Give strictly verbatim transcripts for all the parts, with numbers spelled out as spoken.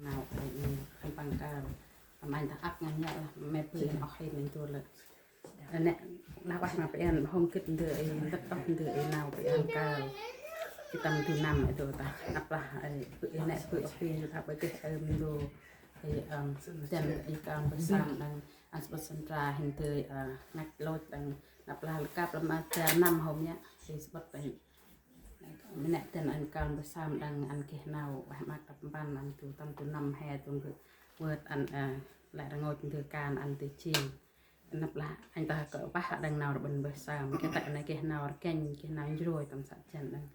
Nau, ơ, ơ, khân păng kơl. Tâm anh ta ăk ngăn nhă lah, mê bơi oh hên anh tu lơ. Ơ, nĕ, lah ueh ma pên, hôm gĭt ndơ ê, ndât oh ndơ ê nau pên kơl. Gĭt tâm du năm ê tu ta, năp lah, ê, bơi ê nĕ, bơi oh hên, ta bơi geh ê mndô. Ê, ơm, dăn ê kơl bơi sam đăng, ăn sbŭt sân tra hên dơi, ơ, ngăch lôch đăng, năp lah lĕ kăp lăm ăt jar năm hôm nhă, ê sbŭt đăng. Mnĕ dăn ăn kơl bơi sam đăng ăn geh nau ueh maak đăp mpăn ăn tu tâm tu năm he tu ngư. Wơt ăn, ơ, lĕ rngôch ndơ kan ăn tê jêng. Năp lah anh ta kơ pah đăng nau rbăn bơi sam. Geh tăk nĕ geh nau rkĕnh, geh nau njrôi tâm săk jăn đăng.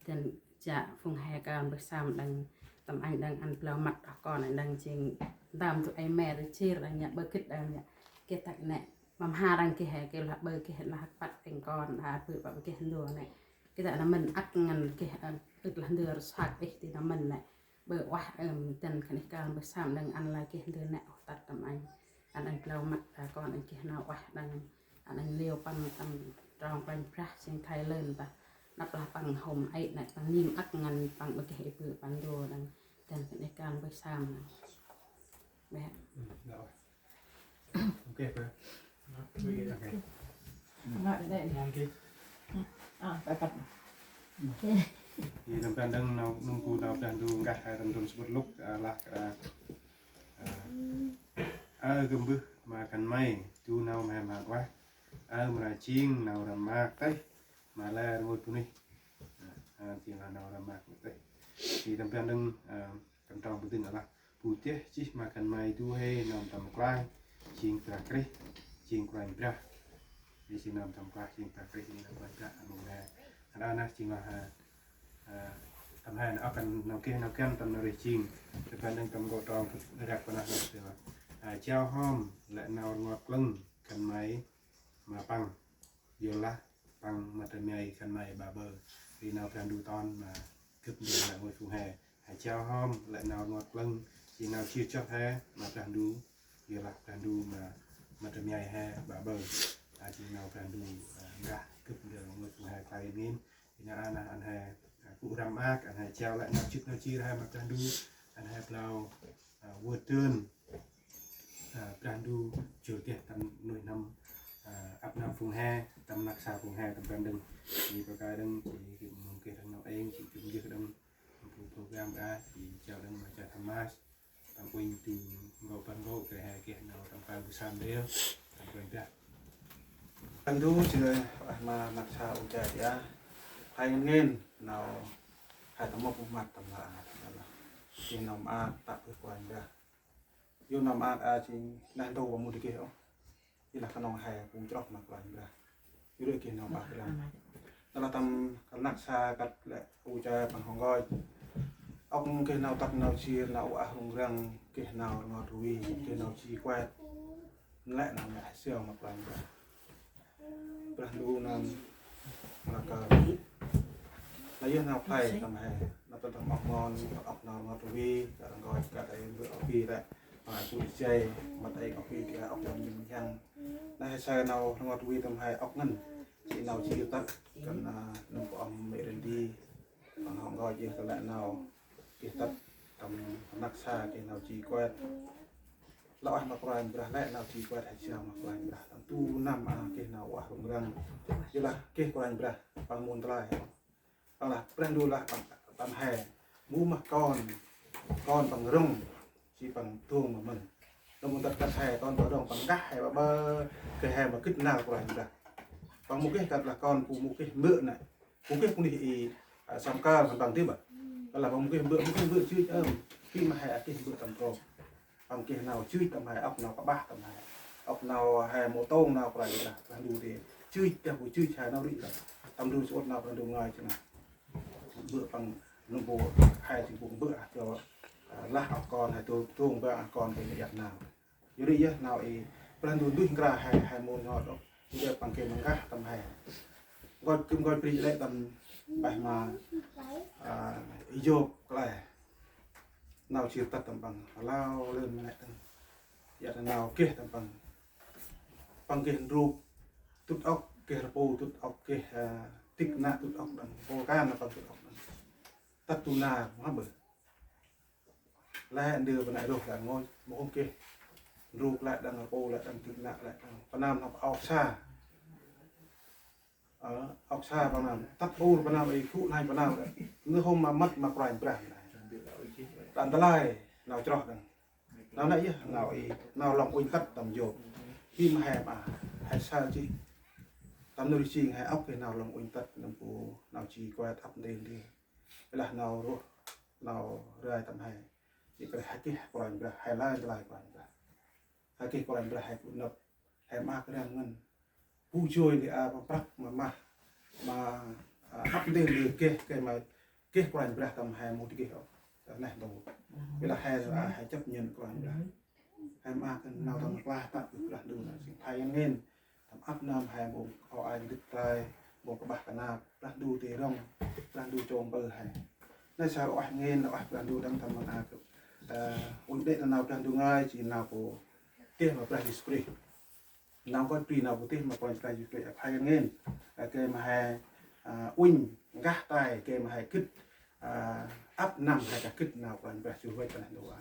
Dăn jă phung he kơl bơi sam đăng tâm anh đăng ăn blau măt oh kon anh đăng jêng. Ntơm tu ay me tu jêr đăng nhă bơ gĭt đăng nhă. Geh tăk nĕ. Ma mha đăng geh he, geh lah bơ geh lah păt êng kon, lah bơ păt geh ndô nĕ. Geh tăk nau mĭn ăk ngăn geh, ơ, ưt lah ndơ rsak ih ti nau mĭn nĕ. Bơ ueh, ơm, dăn khân ih kơl bơi sam đăng ăn lah geh ndơ nĕ oh tăt tâm anh. Ăn anh blau măt, ơ, kon anh geh nau ueh đăng. Ăn anh liu păng tâm trong păng brah sing Thái Lan ta. Năp lah păng hôm ê nĕ păng nim ăk ngăn păng bơ geh ê bơ păng ndô đăng. Dăn khân ih kơl bơi sam đăng. Bê. Ok, bơ. Ok. Ngă đây. Ngăn kì. À, phải bật. Thì tâm ban đăng nau nung ku nau ban du ngah hai tâm dum sbut luk, à, lah, à, à, ơ gơm bưh ma khân may, du nau ma ma ueh, ơ mra jêng nau răm maak têh, ma lĕ rngôch bunuyh. À, à, jêng lah nau răm maak têh. Thì tâm ban đăng, à, Tâm trong bu dâng lah. Bu deh jêh ma khân may du huê nơm tâm klang jêng Brah Krist, jêng Kôranh Brah. Jêh nơm tâm klang jêng Brah Krist, jêng Kôranh Brah, a mông he. Ađa nah jêng lah, a, a, tâm he nơh âk nau geh nau găn tâm nau rêh jêng. Tâm ban đăng tâm gŏ trong răk pa nah nơh. A, jao hŏm lĕ nau rngot klâng khân may ma păng. Yorlah păng mât rmei khân may ba bơ. Ri nau Brah Ndu ton ma gâp ndơ lĕ ngôi phung he. He jao hŏm lĕ nau rngot klâng, jêng nau jêr jŏt he ma Brah Ndu. Yorlah Brah Ndu ma mât rmei he ba bơ. A, jêng nau Brah Ndu, a, ndah gâp ndơ ngôi phung he khlay ngên. Ri nau a nah ăn he, a, gŭ răm maak, ăn he jao lĕ nau jêr nau jêr he ma Brah Ndu. Ăn he blau, a, wơt dơn, a, Brah Ndu jur geh tâm nuih n'hâm, a, ăp nơm phung he, tâm rnăk sa phung he, tâm ban đăng. Jêh pa kơi đăng, jêh geh mông geh đăng nau êng, jêh geh mông geh đăng bu program a, jêh jao đăng ma cha Thomas, tâm uănh tu ngŏ ban ngŏ, geh he geh nau tâm klang bu sam ndrel, tâm klang dah. Đăng du jêh, a, ma rnăk sa u cha dja, khlay ngên ngên, nau, he tâm mâp mât tâm la, tâm la. Jêh nau maak, tă bơh Kôranh Brah. Yor nau maak a jêng neh ntu mâu di geh ôh. Yorlah knŏng he bu chroh ma Kôranh Brah. Yor ri geh nau maak ri lah. Nau lah tâm rnăk sa kăt lĕ u che păng hŏ nkoch. Ŏk geh nau tât nau jêr, nau ueh rŭng răng, geh nau rngot rvê, geh nau ji kuet. Lĕ nau ngă he siau ma Kôranh Brah. Brah Ndu nơm ma kơ. Nau yơh nau khlay tâm he. Nau tât tâm ŏk mon, ŏk nau rngot rvê, kơ rngot, kơ tê mbơ̆ ŏk bi lĕ. Ma su jay, ma tê ŏk bi kơ ŏk nau mĭn mhiăng. Nau he saơ nau rngot rvê tâm he ŏk ngăn. Jêh nau jêr tât, kăn, a, nâm kơ ŏng mê rên di. Păng hŏ nkoch jêh kơ lĕ nau geh tât tâm rnăk sa geh nau ji kuet. Lah ueh ma Kôranh Brah lĕ nau ji kuet he jao ma Kôranh Brah. Tâm du năm a geh nau ueh rŭng răng. Yorlah geh Kôranh Brah păng môn tlai. Păng lah Brah Ndu lah păng tâm he. Mâu mah kon, kon păng rŭng, jêh păng dông ma mân. Nâm mâu tât kăt he, kon păng rŭng, păng nkah he ba bơ, geh he ma gĭt năl Kôranh Brah. Păng mâu geh kăt lah kon bu mâu geh mbơ̆ nĕ. Bu geh bunuyh i, a, săm kơl khân păng dih bah. Kơ lah păng mâu geh mbơ̆, mâu geh mbơ̆ jưch ơm. Bi ma he a geh mbơ̆ tâm trôm. Păng geh nau jưch tâm he, ŏk nau kƀah tâm he. Ŏk nau he mâu tông nau Kôranh Brah, Brah Ndu dê. Jưch, geh bu jưch he nau ri lah. Tâm du sôt nau Brah Ndu ngơi jêh nơh. Mbơ̆ păng nâm bu he jêng bu mbơ̆ ah cho, a, lah ŏk kon he dông, dông ba ah kon geh nau iăt nau. Yor ri yơh nau i Brah Ndu nduih nkra he, he mâu ngot ôh. Yor ri păng geh ma nkah tâm he. Nkoch gâp nkoch bri lĕ tâm bah ma, a, Yôp khlay. Nau jêr tât tâm păng, lao lơn nĕ tâng. Iăt nau geh tâm păng. Păng geh ndrôp dŭt ŏk, geh rpu dŭt ŏk, geh, a, dik nă dŭt ŏk đăng, pô kan păng dŭt ŏk đăng. Tât du nar, mâu hăm bơh. Lĕ ndơ bơh nai rôh lĕ ngôch, mâu hôm geh. Ndrôk lĕ đăng, rpu lĕ đăng, dŭt năk lĕ đăng. Păng nơm hŏk ŏk sa. Ơ, ŏk sa păng nơm. Tât ur păng nơm i gŭ nai păng nơm. Nơh hôm ma mât ma Kôranh Brah. Đăng tơlơi, nau chroh đăng. Nau nây yơh, nau i, nau lŏng uănh tât tâm yôk. Bi ma he ma, he sa jêh. Tâm nơh ri jêng he ŏk geh nau lŏng uănh tât nâm bu, nau ji kuet ăp ntil ntil. Lah nau rôh, nau rai tâm he. Jêh kơt he geh Kôranh Brah, he lơi tơlơi Kôranh Brah. He geh Kôranh Brah, he gŭ năp, he ma kơt ngăn. Bu joi di a, ma prăk, ma mah, ma, a, ăp ntil ntil geh, geh ma, geh Kôranh Brah tâm he mâu di geh ôh. Neh ntu. Bi lah he, a, he chấp nhận Kôranh Brah. He ma kơt nau tâm rklaih tât bơh Brah Ndu nơh jêng khlay ngăn. Tâm ăp nơm he mâu o ai dĭk trai, mâu kƀah kơnap, Brah Ndu ti rŏng, Brah Ndu chông bơh he. Nây sa ueh ngăn, ueh Brah Ndu đăng tâm măng a gâp. Ơ, uănh đê̆ nau Brah Ndu ngơi, jêng nau bu tih ma Brah Yêsu Krist. Nau kơi bri nau bu tih ma Kôranh Brah Yêsu Krist, khlay ngăn. Ơ, gay ma he, ơ, uănh ngah tay, gay ma he gĭt, ơ, ăp năm he kah gĭt nau Kôranh Brah Yêsu văch neh ntu a.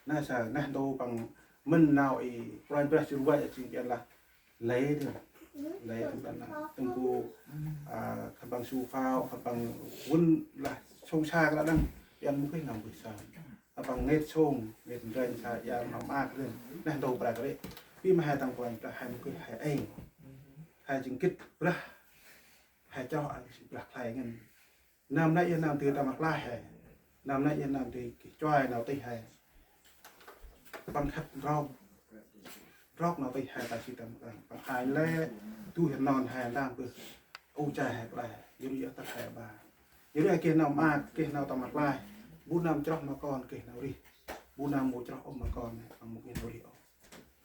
Nây sa, neh ntu păng mĭn nau i Kôranh Brah Yêsu văch jêng biăn lah lĕ dơm. Lĕ dơm biăn lah. Tơm bu, ơ, khân păng su phao, khân păng vun lah sông sa kơ đăng. Biăn mâu geh nau mbơh sa. Khân păng ngêt sông, ngêt ndrănh sa, ia ma ma kơ đăng. Neh ntu Brah kơ rê. Bi ma he tâm Kôranh Brah he mâu geh he êng. He jêng gĭt Brah. He chroh ăn Brah khlay ngăn. Nơm nây yơh nơm dơi tâm rklaih he. Nơm nây yơh nơm dơi geh chuai nau tih he. Păng khât ntrok. Ntrok nau tih he ta si tâm rklaih. Păng ai lĕ du he non he ndam bơh. U chai he khlay. Yor ri yơh tât he ba. Yor ri geh nau ma, geh nau tâm rklaih. Bu nơm chroh ma kon geh nau rih. Bu nơm mâu chroh ôh ma kon he. Păng mâu geh nau rih ôh.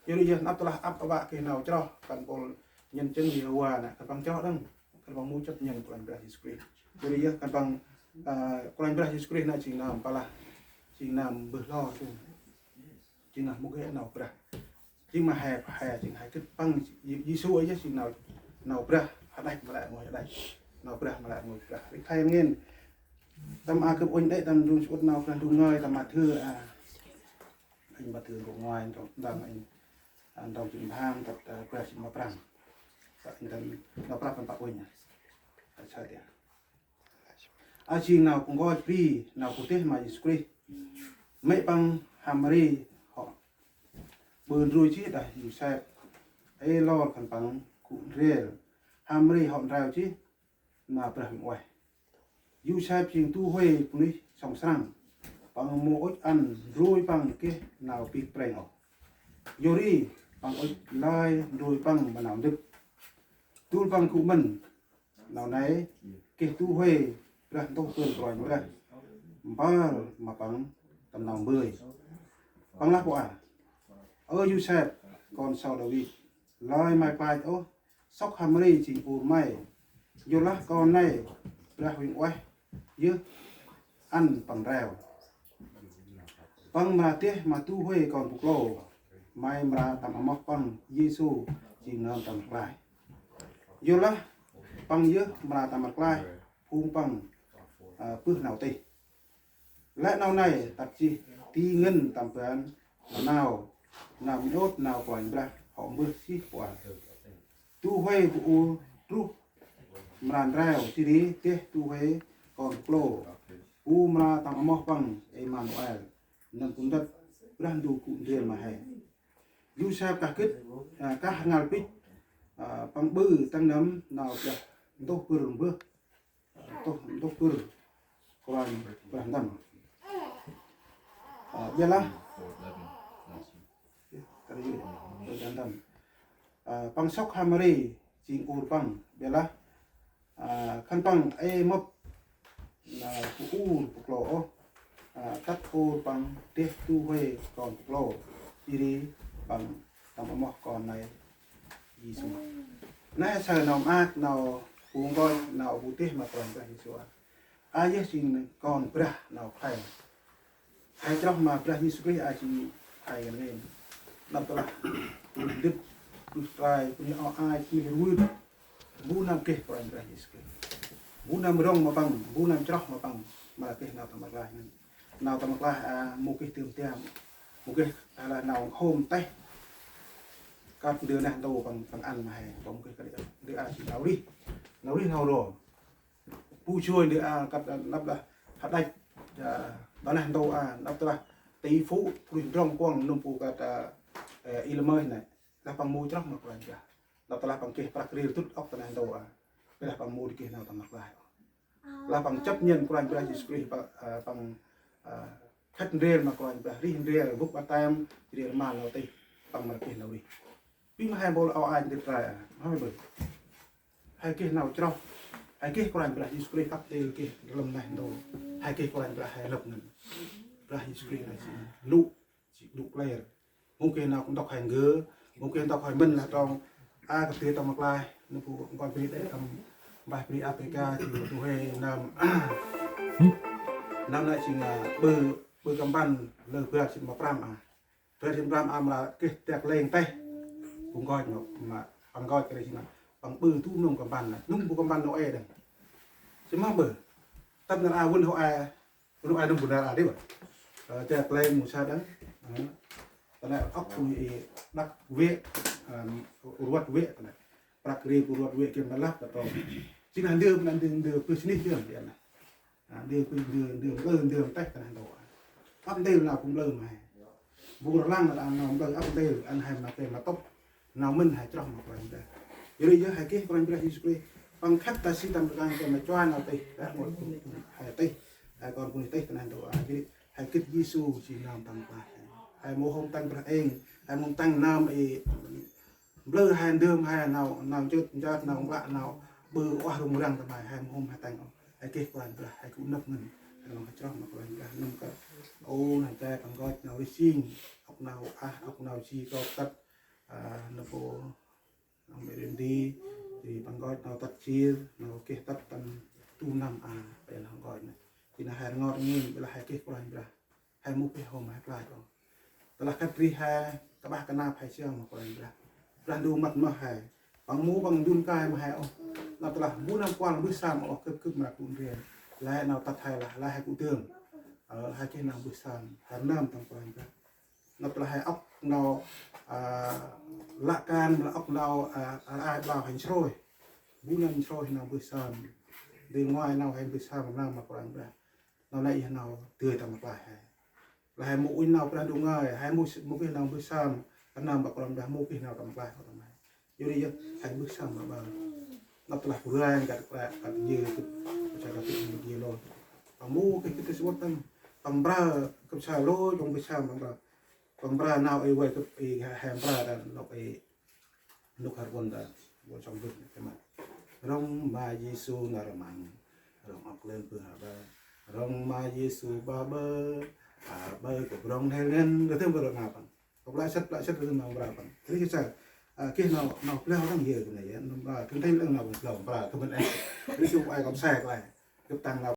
Yor ri yơh nđâp tơlah ăp aƀă geh nau chroh, khân păng nhân chứng Yêhôva nê, khân păng chroh đăng, khân păng mâu chấp nhận Kôranh Brah Yêsu Krist. Yor ri yơh khân păng, ơ, Kôranh Brah Yêsu Krist nê jêng nơm păng lah, jêng nơm mbơh lor jêng, jêng nơm mâu geh nau brah. Jêng ma he, he jêng he gĭt păng Yê-, Yêsu aơ jêng nau, nau brah, hađăch ma lĕ ngôi hađăch, nau brah ma lĕ ngôi brah. Ri khlay ngăn. Tâm a gâp uănh đê̆ tâm ndrung samƀŭt nau Brah Ndu ngơi tâm Mathiơ a. Anh Mathiơ gâp ngơi tâm, tâm anh, a, tâm jêng pham, tâm, a, bar jêng ma prăm. Tâm, tâm, tâm prăm tâm pă uănh. A, sa dia. A jêng nau păng nkoch bri, nau bu tih ma Yêsu Krist. Mê̆ păng H'Mari hŏ ƀư ndrui jêh đah Yôsep. Ê lor khân păng gŭ ndrel. H'Mari hŏ ndrao jêh ma Brah Huêng Ueh. Yôsep jêng du huê bunuyh sŏng srăng. Păng mâu ŭch ăn ndrui păng geh nau bĭt prêng ôh. Yor ri păng ŭch lơi ndrui păng ma nau ndâk. Dôl păng gŭ mĭn. Nau nây geh du huê brah ntuh bơr Kôranh Brah mpơl ma păng tâm nau mbơi. Păng lah pô a: Ơ Yôsep, kon sau Đavid, lơi may klach ôh sŏk H'Mari jêng ur may. Yorlah kon nây Brah Huêng Ueh yơh ăn păng ndrao. Păng mra deh ma du huê kon bu klô. May mra tâm amoh păng Yêsu jêng Nơm Tâm Rklaih. Yorlah păng yơh mra tâm rklaih phung păng, ơ, bơh nau tih. Lĕ nau nây tât jêh di ngăn tâm ban ma nau, nau mĭn ôt nau Kôranh Brah hŏ mbơh jêh pô a: Du huê bu ur druh mra ndrao, jêh ri deh du huê kon bu klô. Bu mra tâm amoh păng Êmanuel, nâm bu ntât Brah Ndu gŭ ndrel ma he. Yôsep kah gĭt, a, kah rngal bêch, a, păng ƀư tăng nâm nau brah ntuh bơr mbơh. Ntuh, ntuh bơr Kôranh Brah Ndu. A, bialah. Brah Ndu. A, păng sŏk H'Mari jêng ur păng, bialah, a, khân păng ê mâp, a, bu ur bu klô ôh, a, tât ur păng deh du huê kon bu klô. Jêh ri păng tâm amoh kon nây Yêsu. Nê saơ nau maak, nau bu nkoch, nau bu tih ma Kôranh Brah Yêsu. A yơh jêng kon brah nau khlay. He chroh ma Brah Yêsu Krist a jêng he ngăn. Nđâp tơlah bunuyh ndât, bunuyh trai, bunuyh o ai, bunuyh rvơt, bu nơm geh Kôranh Brah Yêsu Krist. Bu nơm rŏng ma păng, bu nơm chroh ma păng, mra geh nau tâm rklaih ngăn. Nau tâm rklaih a mâu geh dơm dam, mâu geh a lah nau hôm têh. Kơt ndơ neh ntu păng, păng ăn ma he, păng mâu geh kơt ndơ a jêng nau rêh, nau rêh nau ro. Bu joi ndơ a kơt a nđâp lah hađăch, a, ta neh ntu a nđâp tơlah tỷ phú, rêh ndrŏng kuŏng nâm bu kơt a, ơ, i lơ mơih nê. Lah păng mâu chroh ma Kôranh Brah. Nđâp tơlah păng geh prăk ri dŭt ŏk ta neh ntu a. Lah păng mâu geh nau tâm rklaih. Lah păng chấp nhận Kôranh Brah Yêsu Krist păng, a, păng, a, khât ndrel ma Kôranh Brah, rêh ndrel, bŭk ƀaptem, ndrel ma nau têh, păng mra geh nau rêh. Bi ma he bol ao ai ndrel trai a, ma he bol. He geh nau chroh. He geh Kôranh Brah Yêsu Krist khât ndrel geh lơm neh ntu. He geh Kôranh Brah he lăp ngăn. Brah Yêsu Krist nê jêng lŭ, jêng lŭ kler. Mâu geh nau ntŭk he ngơi, mâu geh ntŭk he mĭn lah trong. A, kơt ndơ tâm rklaih, nâm bu nkoch bri đê tâm mbah bri Afrika, jêng du huê nơm. Nơm nê jêng, a, ƀư, ƀư kambăn, lơ bar jê̆t ma prăm a. Bar jê̆t ma prăm a mra geh dak leng têh. Bu nkoch nô, ma, păng nkoch kơt ndơ jêng nê. Păng ƀư du nâm kambăn nê, nâm bu kambăn nô ê đŏng. Jêh ma ƀư. Tât nar a vân hŏ a, Nô ai nâm bu nar a dê bă. Ơ, dak leng mâu sa đŏng. Ơ. Ta nê ŏk bunuyh i đăk vê, ơ, ruăt vê ta nê. Prăk ri bu ruăt vê geh ma lăp ta tông. Jêng nê ndơ, nê ndơ, ndơ business dơm dê nê. A, ndơ bu, ndơ, ndơ, ndơ, ndơ têh ta nê ndơ. Ăp ndơ nau bu mblơ ma he. Bu rlăng nê nau mblơ ăp ndơ ăn he ma geh ma tŭp. Nau mĭn he chroh ma Kôranh Brah. Yor ri yơh he geh Kôranh Brah Yêsu Krist. Păng khât ta si tâm rkăng geh ma chuai nau têh. Dah ngôt he têh. He kon bunuyh têh ta neh ntu a. Yor ri he gĭt Yêsu jêng nơm tâm rklaih. He mâu hôm tăng brah êng. He mâu tăng nơm i mblơ he ndơm he nau, nau njot, njot, nau nglă, nau ƀư uah rŭng răng tâm he, he mâu hôm he tăng ôh. He geh Kôranh Brah, he gŭ nâp ngăn. He nơm he chroh ma Kôranh Brah, nơm kơt. Ô, nê jay păng nkoch nau rêh jêng, ŏk nau ah, ŏk nau ji kơt tât. A, nơm pô, nơm mê rên di, di păng nkoch nau tât jêr, nau geh tât tâm du năm a, păng nkoch nê. Di nê he rngot ngên, ƀiălah he geh Kôranh Brah. He mâu geh hôm he klach ôh. Tơlah khât rêh he, kƀah knap he siam ma Kôranh Brah. Brah Ndu mât ma he. Păng mâu păng ndun kai ma he ôh. Nđâp tơlah mbu năm kuăl mbơh sam ôh gâp gâp mra gŭ ndrel. Lah he nau tât he lah, lah he gŭ dơm. Ơ, he geh nau mbơh sam, he rnơm tâm Kôranh Brah. Nđâp tơlah he ŏk nau, a, lăp kan, lah ŏk nau, a, a, a, blau he nsrôih. Mbu năm nsrôih nau mbơh sam. Ndơ ngoai nau he mbơh sam rnơm ma Kôranh Brah. Nau nê yơh nau dơi tâm rklaih he. Lah he mâu uănh nau Brah Ndu ngơi, he mâu, mâu geh nau mbơh sam, rnơm ma Kôranh Brah mâu geh nau tâm rklaih kơt tâm he. Yor ri yơh, he mbơh sam ma ƀă. Nđâp tơlah bu ranh kơt, kơt, kơt yơ, kơt, kơt, kơt, kơt, kơt, kơt, păng mâu geh kơt tê sŭt tâm. Păng mra, kơt sa lôch, păng mbơh sam, păng mra. Păng mra nau i vay kơt i he, he mra đah nôk i Nôk hăr ƀon ta, ƀon sŏng bơh nê, kơt ma. Rŏng ma Yêsu nar măng, rŏng ŏk lơn bơh aƀaơ. Rŏng ma Yêsu ba bơ, aƀaơ kơ rŏng hel ngăn, kơt tơm bơ rŏng ngă păng. Kơ plă sĭt, plă sĭt kơt tơm nau mra păng. Ri kơt sa, a, geh nau, nau plao rŏng yơ kơt nê yơ, nau mra, kơt tơm lơn nau plao mra, kơt mân ê. Ri su ai kơm sa klai. Gâp tăng nau